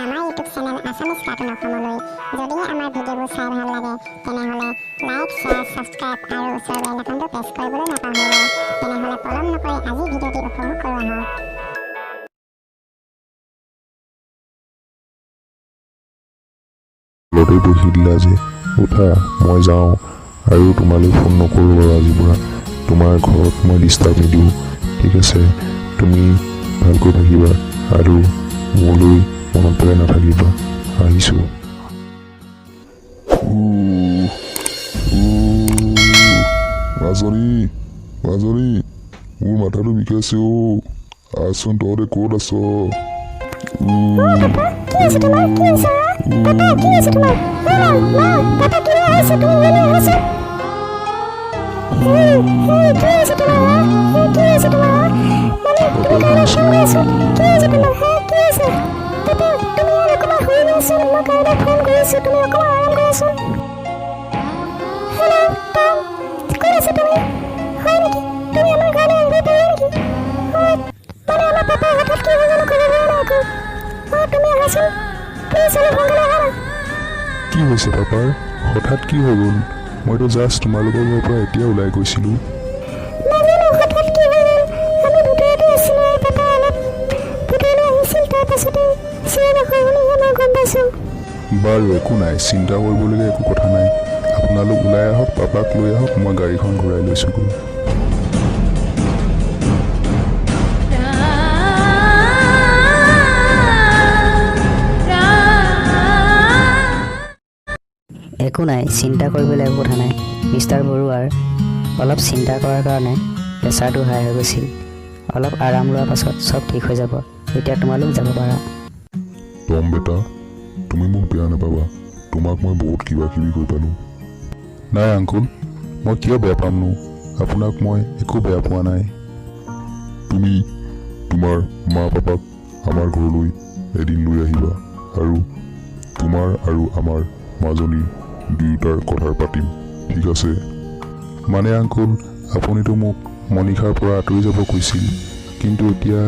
আমাৰ YouTube channel Assamese cartoon অসমলৈ। যদিহে আমাৰ ভিডিঅ'বোৰ চাই ভাল লাগে, তেনেহ'লে লাইক, শ্বেয়াৰ, ছাবস্ক্ৰাইব আৰু ওচৰৰ বেল আইকনটো প্ৰেছ কৰিবলৈ নাপাহৰিব। তেনেহ'লে পলম নকৰি আজি ভিডিঅ'টি উপভোগ কৰোঁ আহক। তলতে বহি দিলা যে? উঠা, মই যাওঁ আৰু। তোমালৈ ফোন নকৰোঁ বাৰু আজিৰ পৰা। তোমাৰ ঘৰত মই ডিষ্টাৰ্ব নিদিওঁ, ঠিক আছে? তুমি ভালকৈ থাকিবা আৰু মোলৈ মনত পেলাই নাথাকিবা। আহিছোঁ। উহ, উহ, মাজনী, মাজনী, মোৰ মাথাটো বিষাইছে অ'। আহচোন, তহঁতে ক'ত আছ? উহ, পাপা, কি হৈছে তোমাৰ? কি হৈছে হা? পাপা, কি হৈছে তোমাৰ? অ মা, মা, পাপা, কি হৈছে? তুমি ইয়ালৈ আহাচোন। হেই হেই, কি হৈছে তোমাৰ হা? হেই, কি হৈছে তোমাৰ হা? মানে তুমি কাৰোবাক ফোন কৰাচোন। কি হৈছে তোমাৰ হা? কি হৈছে পাপা? তুমি ইয়াত অকণমান শুই লোৱাচোন। মই কাৰোবাক ফোন কৰিছোঁ, তুমি অকণমান আৰাম কৰাচোন। হেল্ল' টম, ক'ত আছা তুমি? হয় নেকি? তুমি আমাৰ ঘৰলৈ আহিব পাৰা নেকি? হয়, মানে আমাৰ পাপাৰ হঠাৎ কি হৈ গ'ল ক'ব পৰা নাই একো। অঁ, তুমি আহাচোন প্লিজ, অলপ সোনকালে আহা না। কি হৈছে পাপাৰ? হঠাৎ কি হৈ গ'ল? মইতো জাষ্ট তোমালোকৰ ঘৰৰ পৰা এতিয়া ওলাই গৈছিলোঁ। নাজানো হঠাৎ কি হৈ গ'ল। আমি ভিতৰতে আছিলোঁ আৰু পাপা অলপ ভিতৰলৈ আহিছিল। তাৰপাছতে চিঞৰ বাখৰ শুনিহে মই গম পাইছোঁ। বাৰু, একো নাই, চিন্তা কৰিবলগীয়া একো কথা নাই। আপোনালোক ওলাই আহক, পাপাক লৈ আহক, মই গাড়ীখন ঘূৰাই লৈছোঁগৈ। একো নাই, চিন্তা কৰিবলৈ একো কথা নাই। মিষ্টাৰ বৰুৱাৰ অলপ চিন্তা কৰাৰ কাৰণে প্ৰেছাৰটো হাই হৈ গৈছিল। অলপ আৰাম লোৱাৰ পাছত চব ঠিক হৈ যাব। এতিয়া তোমালোক যাব পাৰা। টম বেটা, তুমি মোক বেয়া নাপাবা। তোমাক মই বহুত কিবা কিবি কৈ পালোঁ। নাই আংকুল, মই কিয় বেয়া পামনো? আপোনাক মই একো বেয়া পোৱা নাই। তুমি তোমাৰ মা পাপাক আমাৰ ঘৰলৈ এদিন লৈ আহিবা আৰু তোমাৰ আৰু আমাৰ মাজনীৰ দুয়োটাৰ কথা পাতিম, ঠিক আছে? মানে আংকুল, আপুনিতো মোক মনীষাৰ পৰা আঁতৰি যাব কৈছিল, কিন্তু এতিয়া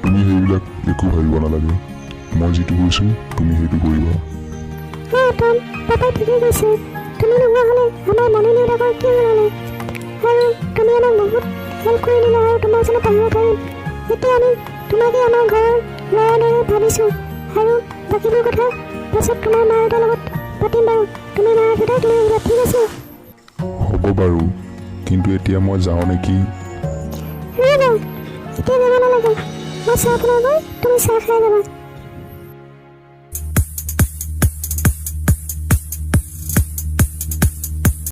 তুমি সেইবিলাক একো ভাবিব নালাগে। মই যিটো কৈছোঁ, তুমি সেইটো কৰিবা। অঁ টম, পাপাই ঠিকেই কৈছে। তুমি নোহোৱা হ'লে আমাৰ মণি দেউতাকৰ কি হ'ল হ'লে? আৰু তুমি আমাক বহুত হেল্প কৰি দিলা আৰু তোমাক জানো পাহৰিব পাৰিম? এতিয়া আমি তোমাকে আমাৰ ঘৰৰ ল'ৰাৰ দৰে ভাবিছোঁ আৰু বাকীবোৰ কথা পাছত তোমাৰ মা দেউতাৰ লগত পাতিম বাৰু। তুমি মা দেউতাক লৈ আহিবা, ঠিক আছে? হ'ব বাৰু, কিন্তু এতিয়া মই যাওঁ নেকি? ৰ'বা, এতিয়া যাব নালাগে। মই চাহ বনাই গৈ তুমি চাহ খাই যাবা।